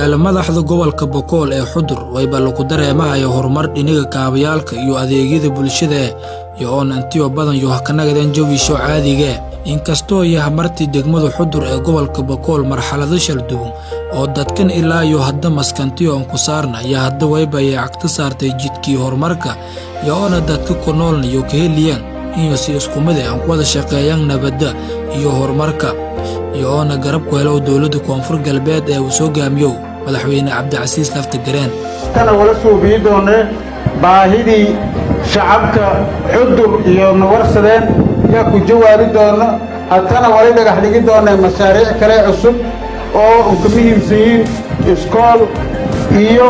Magaalo madaxda gobolka Bokool ee Xudur wayba lagu dareemahayo horumar dhinaga kaabayaalka iyo adeegyada bulshada iyo oon intiyo badan yo hakanagadan jawisho caadiga. Inkastoo yahamartii degmada Xudur ee gobolka Bokool marxalado shalduwan oo dadkan ilaa iyo hadda maskantiyo aan ku saarna iyo hadda wayba ay cagta saartay jidkii horumarka iyo oona dadka ku noolna iyo ka heliyaan iyo si isku mid ah aan ku wada shaqeeyaan nabadda iyo horumarka iyo oona garab ku helo dowladda Koonfur Galbeed ee uu soo gaamiyow Madaxweyne Cabdicasiis Lafta Gareen. Tana wala suubiyi doonee baahidii shacabka Xudur iyo nawarsadeen yaa ku jawaabi doona. Haddana wali dhagax dhigi doonee mashaariic kale cusub oo ka muhiimsan yihiin iskool iyo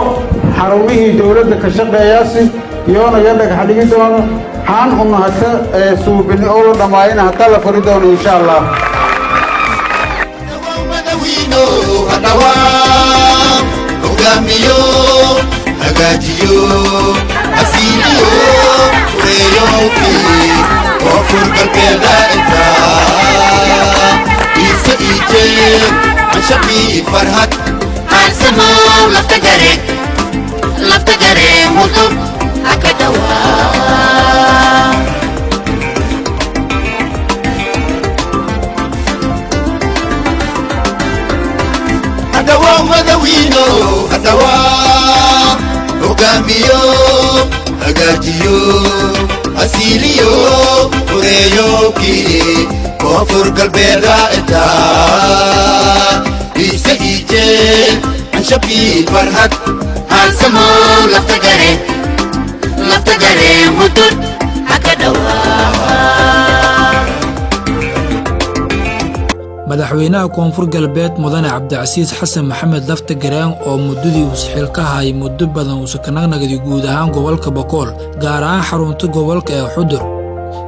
xarumihii dawladda ka shaqeeyaasi iyoona ya dhagax dhigi doono xaan una hata suubini oo la dhammaayana hata la furi doono, insha Allah. Hogaamiyo, hagaajiyo, hasiiliyo, ureeyowkii Koonfur Galbeeda inta iise iijeen canshaqii farhad. Haalsamow Lafta Gareen, Lafta Gareen Hudur haka dhawaa. Hadhawaa madawiino, hadhawaa hogaamiyo, hagaajiyo, hasiiliyo, ureeyowkii Koonfur Galbeeda inta iise iijeen canshabii farhad. Haalsamow Lafta Gareen, Lafta Gareen Hudur haka dhawaa. Madaxweynaha Koonfur Galbeed, Mudane Cabdicasiis Xasan Maxamed Lafta Gareen, oo muddadii uus xilka hayay muddo badan uusa ka nagnagday guud ahaan gobolka Bokool, gaar ahaan xarunta gobolka ee Xudur,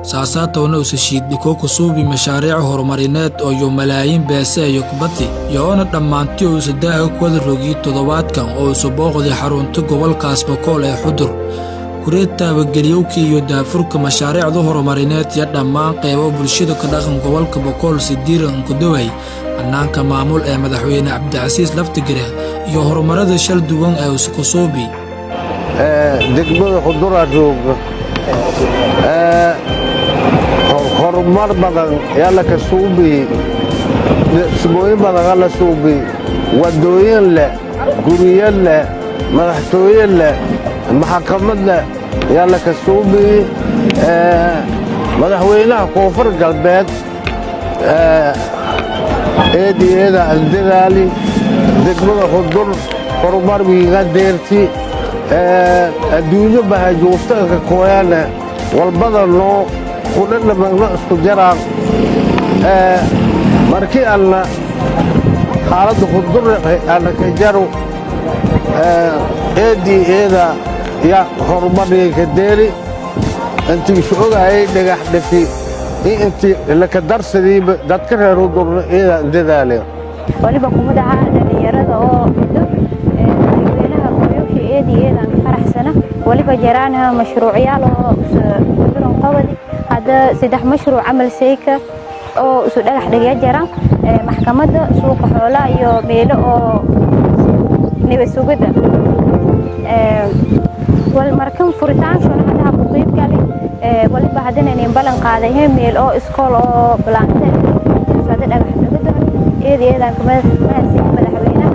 saasaatowna usa shiiddhikoo ku suubi mashaariic horumarineed oo iyo malaayiin beese iyo kubati iyo oona dhammaantii uusa daaha ku wada rogiyey toddobaadkan oo usa booqday xarunta gobolkaas Bokool ee Xudur kureed taabageliyowkii iyo daafurka mashaariicda horumarineed iyo dhammaan qaybo bulshada ka dhaqan gobolka Bokool sidiiran nkudoway hannaanka maamul ee Madaxweyne Cabdicasiis Laftigare iyo horumarada shal duwan ee uskusuubi. Degmada Xuduraa jooga, horumar badan yaa la ka suubiyi, dhismooyin badan aa la suubiyi, waddooyin leh, guryo leh, madaxtooye leh, maxkamad leh yaa la ka suubiyi. Madaxweynaha Koonfur Galbeed eed iyo eeda andadaali degmada Xudur horumar wiiga deerti adduunyo bahajuustanka kooyaane walbada noo kudhadhamagno isku jaraan. Markii anna xaaladda Xudur anna ka jaru eeddii eeda ya horumarniga ka deeri intii isu ogaayay dhagax dhiki iyo intii laka darsadiiba dadka reer Xudurna eeda dadaale. Waliba kumid ahaa dhalinyarada oo Xudur madaxweynaha qoyowsha eed iyo eedaan ka faraxsana. Waliba jaraanha mashruucyaal oo Xuduran qabadi, hadda saddex mashruuc camal seyka oo isu dhagax dhigya jaraan: maxkamadda, suuqa xoolaha iyo meelo oo nabad sugidda. Wal markan furitaanshoona hadda ku qeyb gali. Waliba haddana inin ballan qaaday meel oo iskool oo balaante sada dhagax dhigo doon. Eed eedaan ka mahadsan madaxweynaha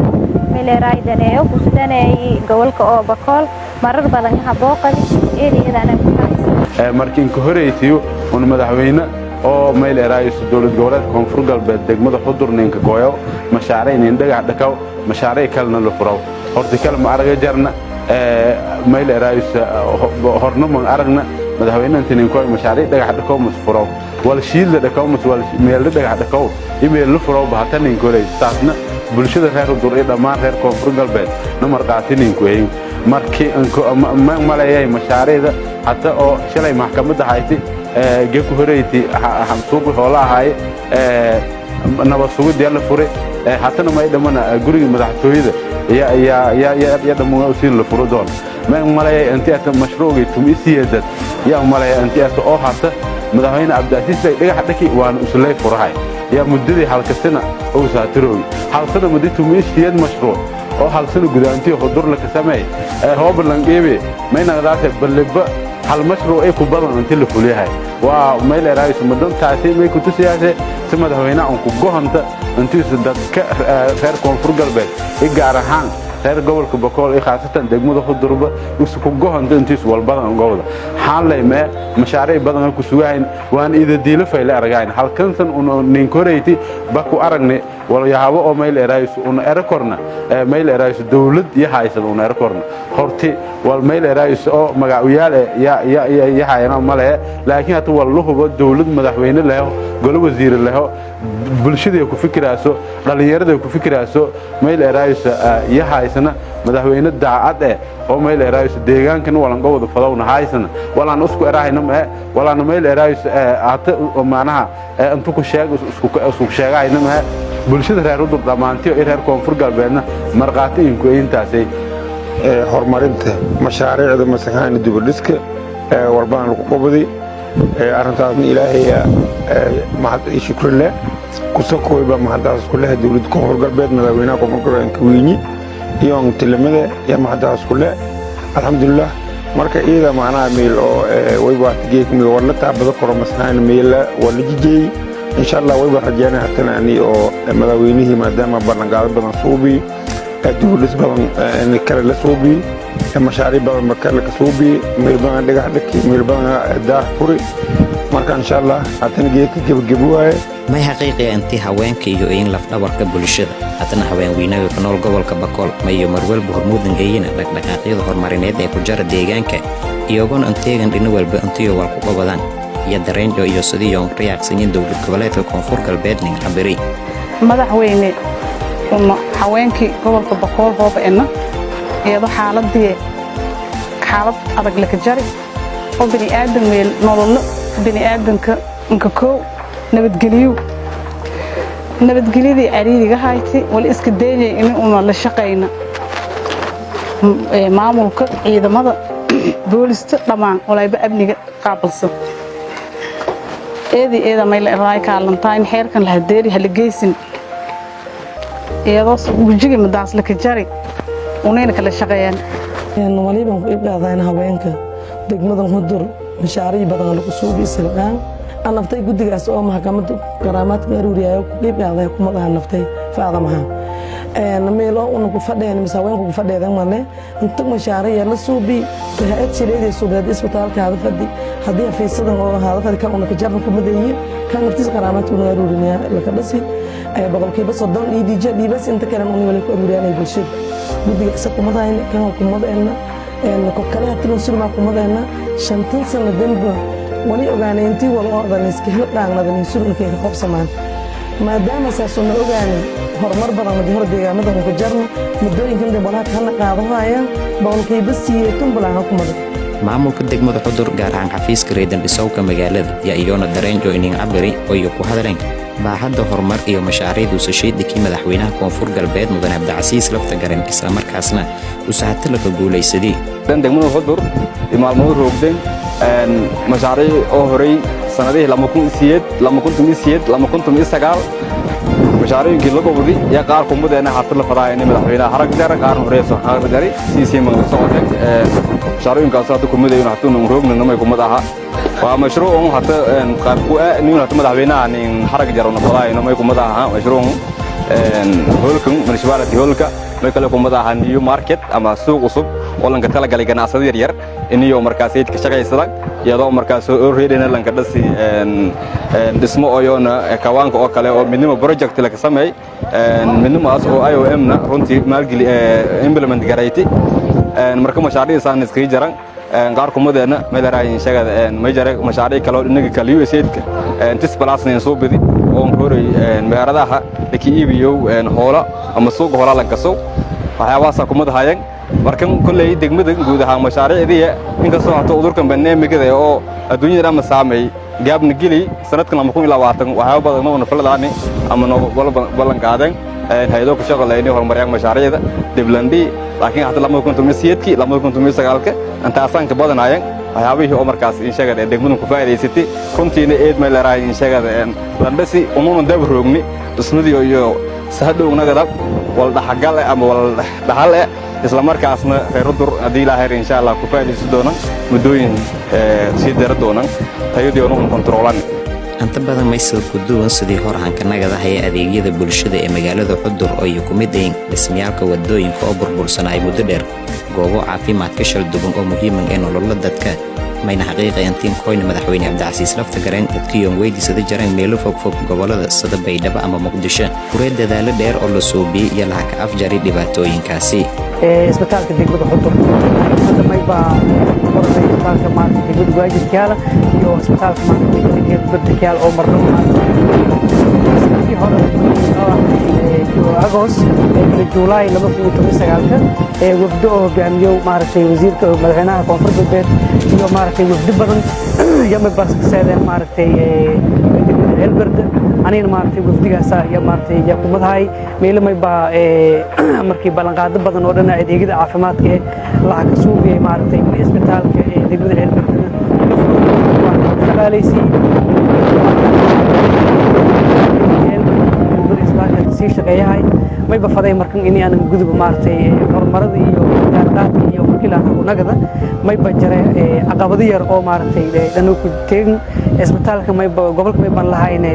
meeleeraay daneeyo kusidaneey gobolka oo Bakool marar badan ha booqadi. Eed eedaan ku faraxsan. Markii inka horeysiyo un madaxweyne oo mayl eraayso dowlad goboleedka Koonfur Galbeed degmada Xudur ninka gooyo, mashaariic nin dhagax dhakaw, mashaariic kalena la furaw, horta kale ma araga jarna mayl eraayso horna ma aragna madaxweyne inta nin kooy mashaariic dhagax dhakaw mas furaw, wal shiid la dhakaw mas wal meel dhagax dhakaw email la furaw bahata nin koolay. Taasna bulshada reer Xudur iyo dhammaan reer Koonfur Galbeed na marqaati ninku eeyin. Markii ma maleeyay mashaariicda hata oo shalay maxkamadda hayti, geku horeyti suuqi hoola ahaay, nabad sugidii la furay, hatana may dhamana guriga madaxtooyada ya dhammaan siin la furo doon. Ma maleeyay intii ata mashruucii tumisiyeedad yaa maleeyay intii ata oo hata Madaxweyne Cabdicasiis ay dhagax dhaki waana uslay furahay. Yaa muddadii halkasina uu saatiroogi halsana muddi 18 mashruuc oo halsana gudaantiyo Xudur laka sameey ee hooba lanqiibi maynaqdaase balliba hal mashruuc ay ku badan inti la fuliyahay. Waa mayl eraayso madantaasi may ku tusiyaase si madaxweynaha un ku gohonta intiisu dadka reer Koonfur Galbeed i gaar ahaan reer gobolka Bakool iyo khaasatan degmada Xudurba isu ku gohonta intiisu walbadan gobolda xaanlay mee mashaariic badan ku sugahayn waan ida diilo fayle aragayn halkansan un ninkoreyti ba ku aragne walyaabo oo mayl eraayso un erakorna mayl eraayso dawlad iyo haysan un erakorna horti wal mayl eraayso oo magacuyaal ya ya ya hayana male, laakiin hata wal luhubo dawlad madaxweyne leho, golo wasiir leho, bulshada ku fikiraaso, dhalinyarada ku fikiraaso, mayl eraayso iyo haysana madaxweyne daacad oo mayl eraayso deegaankan walan gobol fadowna haysana walaan isku erahayna ma walaan mayl eraayso hata maanaha intu ku sheeg isku sheegayna ma bulshada reer Xudur dhamaantiyo iyo reer Koonfur Galbeedna marqaati inku intaasay. Horumarinta mashaariicda masaxaana dibadhiska walbaan lagu qabadi arrintaasna Ilaahay mahad iyo shukri leh kusakooyba mahadaas ku leh dowladda Koonfur Galbeed, madaxweynaha Koonfur Galbeed Kawiinyi iyo tilimada iyo mahadaas ku leh, alxamdulilah. Marka iyada macnaha meel oo waybaatigeek meel wala taabada koro masaxaana meela waa la jijeeyey. Insha Allah wayba rajeynay hatana ani oo madaxweynihii maadaama ballanqaado badan suubi, dibudhis badan kale la suubi, mashaariic badan ba kale ka suubi, meel badan dhagax dhaki, meel badan daah furi. Marka insha Allah hatana geedka gebagebo waaye. May xaqiiqiya intii haweenka iyo in lafdhabarka bulshada haddana haweenweynaga ku nool gobolka Bakool mayo marwalba hormuudan eeyina dhaqdhaqaaqyada horumarineed ee ku jara deegaanka, iyagoona anteegan dhino walba intiyo wal ku qabadaan iyo dareenjo iyo sidiiyoon riyaaqsanyin dowlad goboleedka Koonfur Galbeed nin cabiri. Madaxweyne, una haweenkii gobolka Bakool hooba ena iyadoo xaaladii xaalad adag laka jari oo bini'aadan meel nololo bini'aadanka inka koow nabadgeliyo, nabadgelyadii cariiriga hayti wali iska daynay in una la shaqayna maamulka, ciidamada boolista, dhammaan walayba amniga qaabilsan. Eedii eeda mayla raay kaalantaan xeerkan la hadeeri hala geysin iyadoo wejigii madaas laka jari unayna kala shaqeeyaan. Waliban ku iibqaadaan haweenka degmadan Hudur mashaariic badan lagu suubi silqaan aan naftay guddigaas oo maxkamadda garaamaadka aruuriyayo ku qiib qaaday kuma dhaha naftay faadamaha meelo una ku fadheen mise haweenku ku fadheedan male inta mashaariic la suubi hay'ad shileedii suubeed isbitaalka hada fadhi haddii xafiisadan oo hada fadhi kan una ka jarna kuma deeyi kan naftiis qaraamaadka una aruurinaya laka dhasi 30% DDJ dhiibas inta kale una wali ku aruuriyanay bulshada guddiga isa kumadayna kan kumadayna ko kale hatilon sulma kumadayna 50 sano danba wali ogaanay intii wala oo dhan iska hel dhaangnadan sulunkeeda qabsamaan maadaama saasuna ogaanay horumar badan madi hor deegaamadan ku jarno muddooyinkan dambe walaha kana qaadahayaan 80% balaaha kumada. Maamulka degmada Xudur, gaar ahaan xafiiska reedan dhisowka magaalada, yaa iyoona dareenjo inin cabiri oo iyo ku hadleen baaxadda horumar iyo mashaariicdu sashiidikii madaxweynaha Koonfur Galbeed mudane Cabdicasiis Laftagaren, islamarkaasna usahatalaka guulaysadii. Degmada Xudur maalmood roogden mashaariic oo horey sanadihii 2008, 2018, 2019 mashaariinkii la gobodi iyo qaar kumadeena hata la fadaa inay madaxweynaha harag jara qaarna horeyso harag jari siisii mangal socotay. Mashaariinkaas hadda kumadayna hata nu roogna namay kumad aha waa mashruuc un hata qaab ku ah nin hata madaxweynaha nin harag jaro na fadaa inay kumad aha mashruuc hoolkan municipality hoolka. May kale kumad aha new market ama suuq cusub oo lanka talagalay ganacsada yaryar iniyo markaas ka shaqaysada, iyadoo markaas already lanka dhasi dhismo oyoona kawaanka oo kale oo midnimo project laga sameey midnimaas oo IOM na runtii maalgeli implement garayti. Marka mashaariicdaasaan iskaga jaran qaar kumadeena meelarayin sheegada may jare mashaariic kale oo dhinaga kale USAID-ka tis plusna soo bidi oo horay meheradaha laki iibiyo hoola ama suuqa hoola la gaso waxyaabahaasa kumad haayeen. Markan kolley degmada guud ahaan mashaariicdii, inkastoo hata udurkan barnaamijyada oo adduunyada dhan saameey gaabna geli sanadkan 2020, waxyaabo badan ma faladaani ama noo ballan qaadeen hay'ado ku shaqaleynay horumariyaan mashaariicda diblandhi, laakiin hata 2018-kii, 2019-ka intaasaan ka badanaayeen. Waxyaabihii oo markaas insheegada degmadan ku faa'iidaysatay runtiina eed may leerahay insheegada landhasi ununa daba roogni dhismadii iyo sahadhownagadab wal dhaxagal ama wal dhaxal isla markaasna reer Xudur haddii Ilaahay insha Allah ku faa'iidaysan doonaan muddooyin sii dheer doonaan tayadii un kontroolan. Inta badan maysida ku duwan sidii hor hankanagada haya adeegyada bulshada ee magaalada Xudur oo ay ku mid yihiin dhismayaalka wadooyinka oo burbursanay muddo dheer, goobo caafimaadka shalduban oo muhiiman ee nolola dadka. Mayna xaqiiqa intiin koyna madaxweyne Cabdicasiis Laftagareen dadkiiyoon weydiisada jareen meelo fogfog gobolada sida Baydhabo ama Muqdisho kuree dadaalo dheer oo la suubiyey iyo laha ka afjaray dhibaatooyinkaasi. Isbitaalka degmada Xudur hadda may baa qoranay isbitaalka maanta degmada Waajidkaala iyo isbitaalka maanta degmada Geedbadkaal oo marno sanadkii hore Agost Juulaay 2019 wafdo oo hogaamiyo maaragtay wasiirka madaxweynaha Koonfur Galbeed iyo maaragtay wafdo badan iyo may baskaseedeen maaragtay degmada Ceelberde. Anigana maaragtay wafdigaasa iyo maaragtay yaa kumadahay meelo may baa markii ballanqaado badan oo dhan adeegyada caafimaadka ee lacag ka suubiyay maaragtay isbitaalka ee degmada Ceelberdena shaqaalaysiin sii shaqeeyahay. Mayba faday markan in aanan gudub maaragtay horumarada iyo jaanqaadka iyo markii la nagada mayba jare caqabado yar oo maaragtay dhanu ku teegin isbitaalka. Mayba gobolka mayban lahayne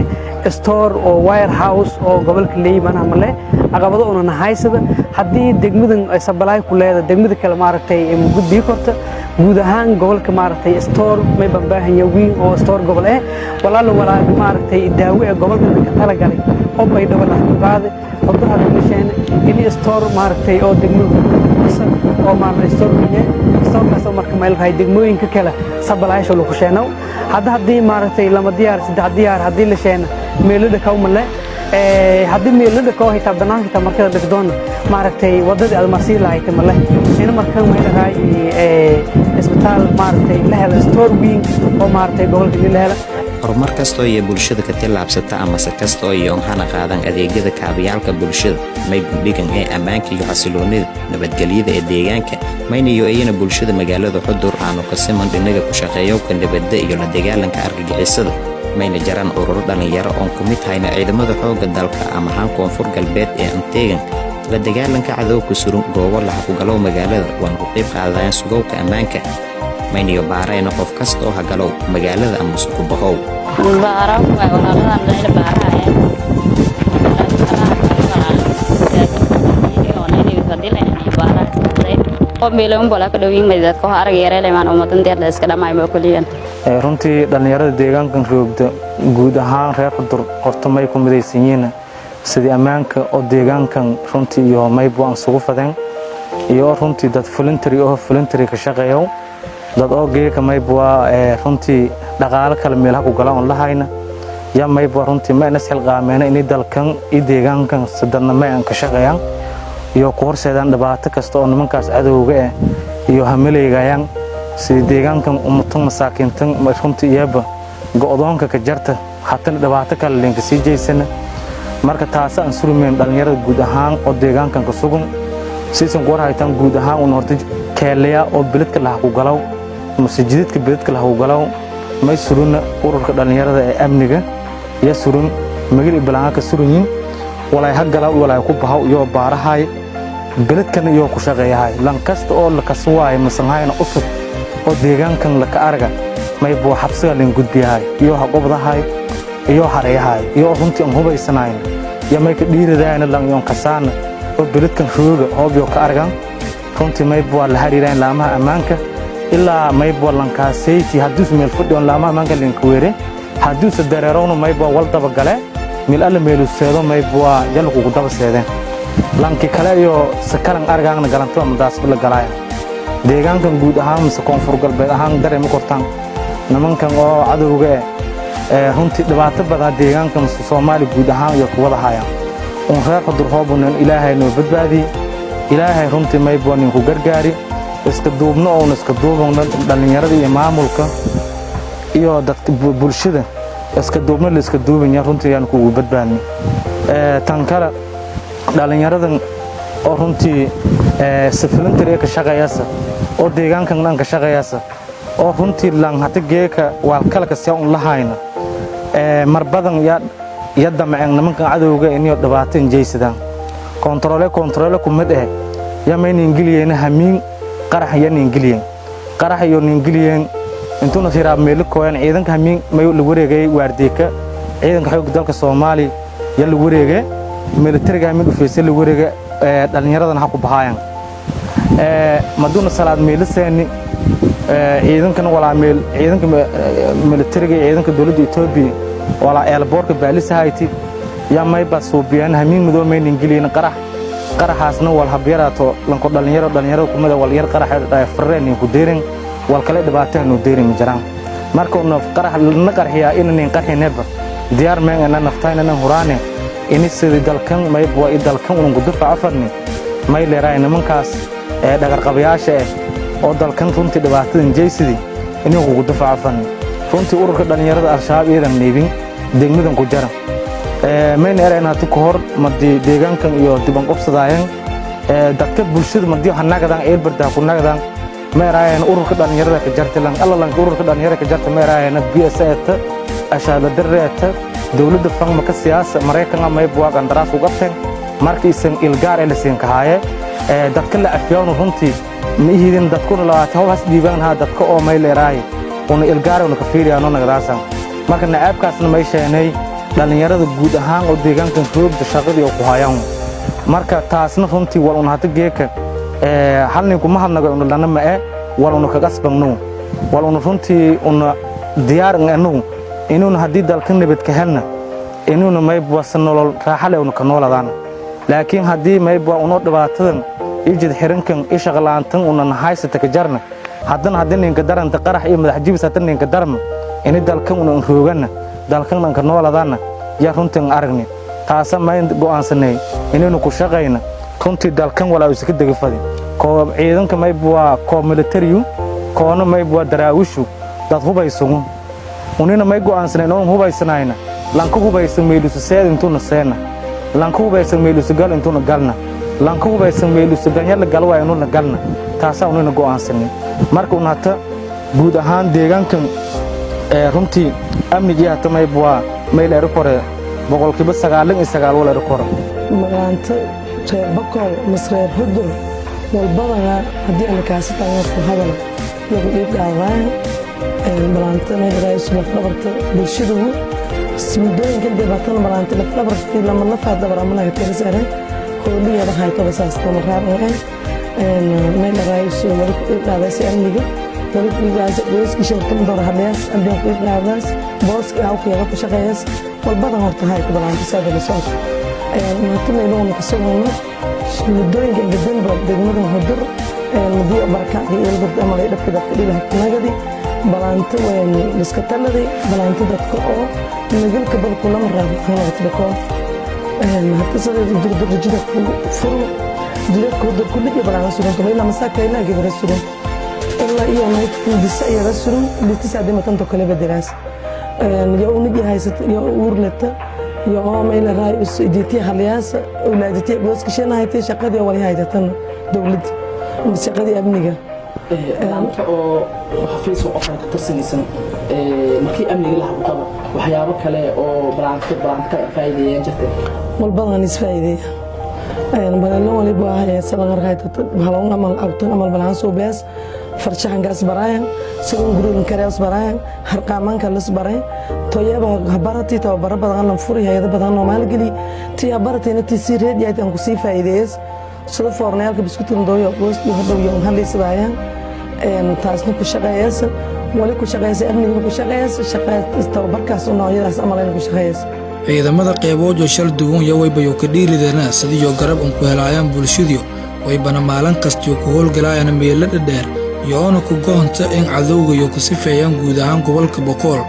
store oo warehouse oo gobolka leeyahay manaha male caqabado una nahaysada. Haddii degmadan ay sabalaay ku leedahay degmada kale maaragtay gudbii korta guud ahaan gobolka maaragtay store may baan baahan yahay weyn oo store gobol walaalo walaa maaragtay daawo ee gobolka ka talagalay oo Baydhabo la qaade xuduha degmasheen in store maaragtay oo degmada oo maaragtay store weyn storekaas oo marka meel raay degmooyinka kale sabalaayasha lagu sheenow. Hadda haddii maaragtay lama diyaar saddex diyaar haddii la sheeno meelada kawmale haddii meelada koo hitaa banaanka hitaa markada dhigdoona maaragtay wadadii aad marsii lahayd male in markan meel raay isbitaal maaragtay la helo store weyn oo maaragtay gobolka la helo. Horumar kastoo iyo bulshada ka tillaabsata amase kasta oo iyo hana qaadan adeegyada kaabayaalka bulshada may gudhigan ee ammaanka iyo xasiloonida nabadgelyada ee deegaanka maynayo iyana bulshada magaalada Xudur aanu ka siman dhinaga ku shaqeeyowka nabadda iyo la dagaalanka argagixisada. Mayna jaraan ururo dhallinyaro oon ku mid hayna ciidamada xoogga dalka ama haan Koonfur Galbeed ee anteegan la dagaalanka cadowka surun goobo laha ku galow magaalada waan ku qayb qaadayaan sugowka ammaanka maynayo baarayna qof kasta oo hagalow magaalada ama suku bahow. Baara waay walaaladan layla baarahaya. Runtii dhallinyarada deegaankan roogda guud ahaan reer Xudur horta may ku midaysan yihiin sidii ammaanka oo deegaankan runtii iyo mayb waan isugu fadeen iyo runtii dad voluntary oo voluntary ka shaqeeyo dad oo geeka mayb waa runtii dhaqaalo kale meelaha ku gala oon lahayna ya mayb waa runtii ma inas xilqaameena inay dalkan iyo deegaankan sidadna may aan ka shaqeeyaan iyo ku horseedaan dhibaato kasta oo nimankaas cadowga ah iyo hamaleygayaan sidii deegaankan ummatan masaakiintan runtii iyaba go'doonka ka jarta hatana dhibaato kale linka sii jeysana. Marka taasa aan surmayn dhallinyarada guud ahaan oo deegaankan ka sugan siisan ku war haytaan guud ahaan un horta keelaya oo beledka laha ku galaw mase jidadka beledka laha ku galaw may suruna ururka dhallinyarada ee amniga iyo surun magil ibalaanga ka surunyin walay ha galaw walay ku bahaw iyo baarahay beledkan iyo ku shaqeeyahay lan kasta oo la kaswaay masanhayna usub oo deegaankan la ka arga may buu xabsiga lin gudbiyahay iyo ha qobdahay iyo hareeyahay iyo runtii aan hubaysanayn iyo may ka dhiiradayna lan iyo kasaana oo beledkan rooga hoob iyo ka argan runtii may buu la xiriiraan laamaha ammaanka ilaa may buu lankaasaytii haddii meel fadhiyo laamaha ammaanka linka weere haddii uu dareerowna may buu wal daba gale meel alla meelu seedo may buu jalku ku daba seedeen lanki kale iyo sakalan argaagna galanto ama daasba la galaaya. Deegaankan guud ahaan mise Koonfur Galbeed ahaan dareema kortaan nimankan oo cadowga eh runtii dhibaato badan deegaanka mise Soomaali guud ahaan iyo kuwada hayaan un reer Xudur hoobunan Ilaahay noo badbaadiye. Ilaahay runtii mayboo ninku gargaari iska duubno oon iska duubno dhallinyarada iyo maamulka iyo dadka bulshada iska duubno la iska duubanya runtii ayaan kugu badbaadnay. Tan kale dhallinyaradan oo runtii si voluntary ka shaqeeyasa oo deegaankan dhan ka shaqeeyasa. Oo runtii lan hata geeka waalkalka see un lahayna mar badan ya damceen nimankan cadowga inay dhibaato injeysadaan. Kontaroole kontaroole ku mid eh ya mayna ingiliyeen hamiin qarax, yana ingiliyeen qarax iyo ingiliyeen intuuna hiraab meelo kooyan. Ciidanka hamiin may la wareegay waardiika ciidanka xoogga dalka Soomaaliya ya la wareegay, militariga hamiin dhufeysay la wareegay, dhalinyaradana ha ku bahayaan. Maduna salaad meeliseeni ciidankan walaa meel ciidanka militariga, ciidanka dowladda Itoobiya walaa eelboorka baalisahayti yaa mayba suubiyaan hamiin madoo mayna ingiliin qarax. Qaraxaasna wal habyaraato lanko dhalinyaro dhalinyarada kumida wal yar qarax farreen ku deerin, wal kale dhibaato nu deerin jiraan. Marka uu qarax na qarxiyaa inayn qarxineba diyaar meen ina naftayna nan huraane ini sidii dalkan mayb waa i dalkan unun gudufa afarni may leeraay nimankaas ee dhagarqabayaasha eh oo dalkan runtii dhibaatadan jeysidii inuu kugu dafaacanni. Runtii ururka dhalinyarada Al-Shabaab iidan neebin degmadan ku jara mayna erayn hati ka hor madii deegaankan iyo diban qobsadaayeen dadka bulshada madii waxa nagadaan eelbardaa ku nagadaan ma eraayeen ururka dhalinyarada ka jarta lan alla lanka ururka dhalinyarada ka jarta ma eraayeen BS eta ashaada dareeta dowladda fangma ka siyaasa Maraykanka may buwaa qandaraas u qabteen. Markiisan ilgaar ee la siin kahaaye dadka la afyawna runtii ma ihidin dadkuna labaatan hawhaas dhiibaan haa dadka oo may leeraay una ilgaar una ka fiiriyaano nagadaasan. Marka nacaabkaasna may sheenay dhalinyarada guud ahaan oo deegaankan roogda shaqadii oo ku hayaan. Marka taasna runtii wal una hata geeka hal nin kuma hadnago una lana ma e wal una kagasbagno wal una runtii una diyaar anu inuuna haddii dalka nabad ka helna inuuna maybwasa nolol raaxa leh una ka nooladaan. Laakiin haddii maybwa unoo dhibaatadan ijid xirankan i shaqlaantan una nahaysata ka jarna haddana haddii ninka daranta qarax iyo madax jibis hadda ninka darma ini dalkan una roogana dalkan ka nooladaana yaa runtii aragni. Taasa mayn go'aansanay inaynu ku shaqayna runtii dalkan walaa iska dega fadi koo ciidanka maybwa koo militariyu koona maybwa daraawishu dad hubaysugu unina may go'aansanay inoon hubaysanayna lanka hubaysan meelusu seed intuuna seena, lanka hubaysan meelusu gal intuuna galna, lanka hubaysan meelusu ganyala galwaa inuuna galna. Taasaa unina go'aansanay. Marka un hata guud ahaan deegaankan runtii amnigii hata maybwaa mayl erikore 99% wal erikore. Magaanta reer Bakool mas reer Hudur walbadana haddii ana kaasitanga ku hadala iyagu dhiib qaadaayan balaanta maylaraayisu lafdhabarta bulshadugu muddooyinkan deebaatan balaanta lafdhabartii lama lafaad dhabar amanaga tirisaare hooliyeeda haytoba saas nama raar maylaraayisu wali ku dhiib qaadaasi amniga wali ku dhiib qaadaasi qoyskiisa horta door hadleyaas amniga ku dhiib qaadaas booski awkeeda ku shaqeeyaas walbadan horta hayto balaanta saadala socod maatamayluguna kasugayno muddooyinka gadamba degmada Hudur mudii barkacga eelbard amalay dhabka dadka dhilaha nagadi balaanta liska taladi balaanta dadka oo magalka balku lama raabo hanagtidhako hata sideed durdur jidadku furun jidadka Hudur kulli balaana sugan tuma ilaa masaaka ilaa gibara sugan ilaa iyo naydisa iyada sugan litisaadi matanto kale bedelaas yo unigi haysata iyo uurleta iyo oo meel raay iditii haliyaas awlaadtii gooskasheenahayti shaqadii wali haydatan dowladda shaqadii amniga. Laanta oo xafiis oo qofka ka tirsanaysan markii amniga la qabo waxyaabo kale oo balaanta balaanta faa'iideeyaan jirta? Walbadan is faa'iideeya balalo waliba sadan arkayta halon amal abtan amal balaan soo bees farshaxankaas baraayan sidan gurugan kareas baraayan harqaamaanka las baray toyaba habarati tababaro badan lan furi hayado badan noo maalgeli tii habaratayna tii sii reed yahay aan kusii faa'iideeyas sida foornayaalka biskutin dooyo goos iyo hadhow iyo haliisadaayaan taasna ku shaqeeyas wali ku shaqeeyas amnigana ku shaqeeyas shaqeeyas tababarkaas oo noocyadaas amalayna ku shaqeeyas. Ciidamada qeyboojo shal duwan iyo waybayo ka dhiiridana sidiyo garab un ku helaayaan bulshadiyo waybana maalin kastiyo ku howlgalaayana meelo dhadheer iyo-oona ku goonta in cadowgayo ku sifeeyaan guud ahaan gobolka Bokool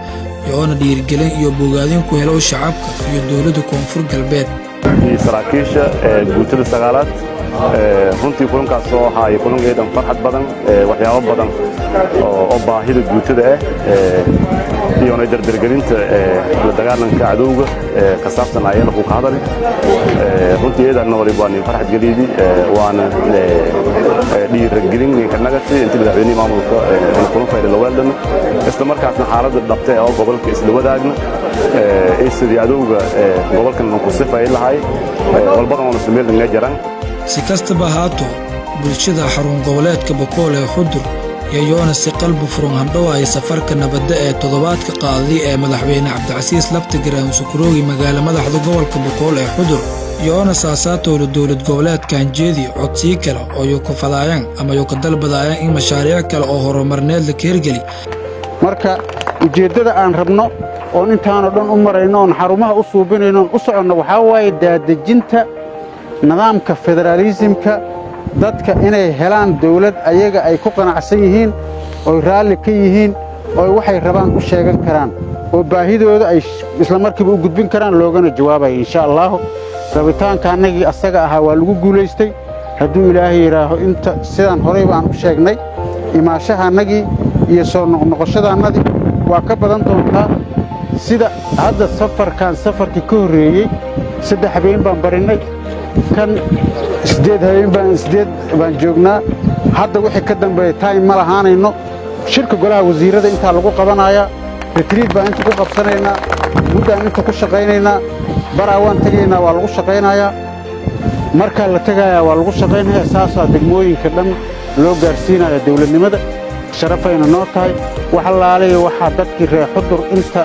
iyo-oona dhiirigelin iyo bogaadin ku helo shacabka iyo dowladda Koonfur Galbeed. Saraakiisha guutada sagaalaad runtii kulankaas oo ahaay kulan eedan farxad badan, waxyaabo badan oo baahida guutada ah iyona dardargelinta la dagaalanka cadowga ka saabsan ayana ku ka hadali. Runtii eedanna waliba waa nin farxad geliydi waana Dhiirigelin ninkanagasi intii madaxweynihii maamulka kulan fayda la weeldhano, isla markaasna xaaladda dhabta ee oo gobolka isla wadaagna ee sidii adowga gobolkan ku sifay lahay walbadan oona meel naga jaran. Si kastaba haato, bulshada xarun goboleedka Bakool ee Xudur yayoona si qalbi furan handhow ay safarka nabadda ee toddobaadka qaaday ee madaxweyne Cabdicasiis Laftagareen Sukuroogi magaalo madaxda gobolka Bakool ee Xudur, yoona saasaatowla dowlad goboleedka hanjeedi codsii kale oo yu ka fadaayaan ama yu ka dalbadaayaan in mashaariic kale oo horumarneed la ka hirgeli. Marka ujeeddada aan rabno oon intaanoo dhan u marayno, oon xarumaha u suubinayno, oon u soconno, waxaa waaye daadejinta nidaamka federaalisimka, dadka inay helaan dawlad ayaga ay ku qanacsan yihiin, oy raalli ka yihiin, ooy waxay rabaan u sheegan karaan, oo baahidooda ay isla markiiba u gudbin karaan, loogana jawaabayo, insha allaahu. Rabitaanka annagii asaga ahaa waa lagu guulaystay. Hadduu Ilaahay yidhaaho, inta sidaan horayba aan u sheegnay, imaashahaannagii iyo soo noqnoqoshadaannadii waa ka badan doontaa. Sida hadda safarkan, safarkii ka horreeyey 3 habeen baan barinnay, kan 8 habeen baan, 8 baan joognaa. Hadda wixii ka dambeeya time ma lahaanayno. Shirka golaha wasiirrada intaa lagu qabanayaa, retreat baan inta ku qabsanaynaa, muddaan inta ku shaqaynaynaa, baraa waan tegaynaa, waa lagu shaqaynayaa, markaa la tegayaa waa lagu shaqaynayaa. Saasaa degmooyinka dhan loo gaarsiinaya dawladnimada. Sharafayna noo tahay. Wax allaalaya waxaa dadkii reer Xudur inta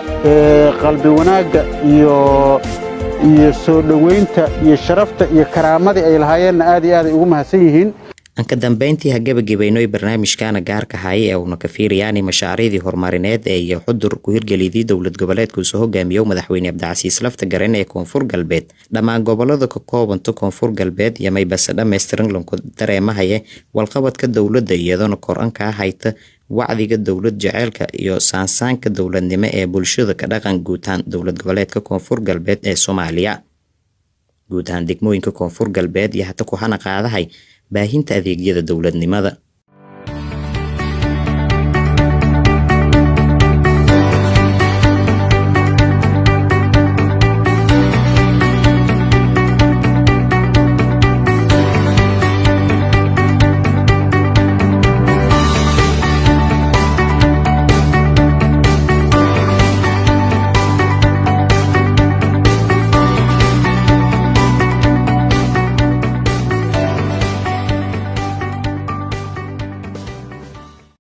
qalbi wanaagga iyo soo dhowaynta iyo sharafta iyo karaamadii ay lahaayeenna aad iyo aad ay ugu mahadsan yihiin. Aan ka dambeyntii ha gebagabaynoy barnaamijkana gaarka haya ee uuna ka fiiriyaani mashaariicdii horumarineed ee iyo Xudur ku hirgelidii dowlad goboleedka uu soo hogaamiyo madaxweyne Cabdicasiis Laftagareen ee Koonfur Galbeed. Dhammaan gobolada ka koobanta Koonfur Galbeed iyo maybase dhammaystiran lanku dareemahaya walqabadka dowladda, iyadoona kor-an kaa hayta wacdiga dowlad jaceylka iyo saansaanka dowladnimo ee bulshada ka dhaqan guutaan dowlad goboleedka Koonfur Galbeed ee Soomaaliya. Guud ahaan degmooyinka Koonfur Galbeed iyo hata kuhana qaadahay baahinta adeegyada dowladnimada.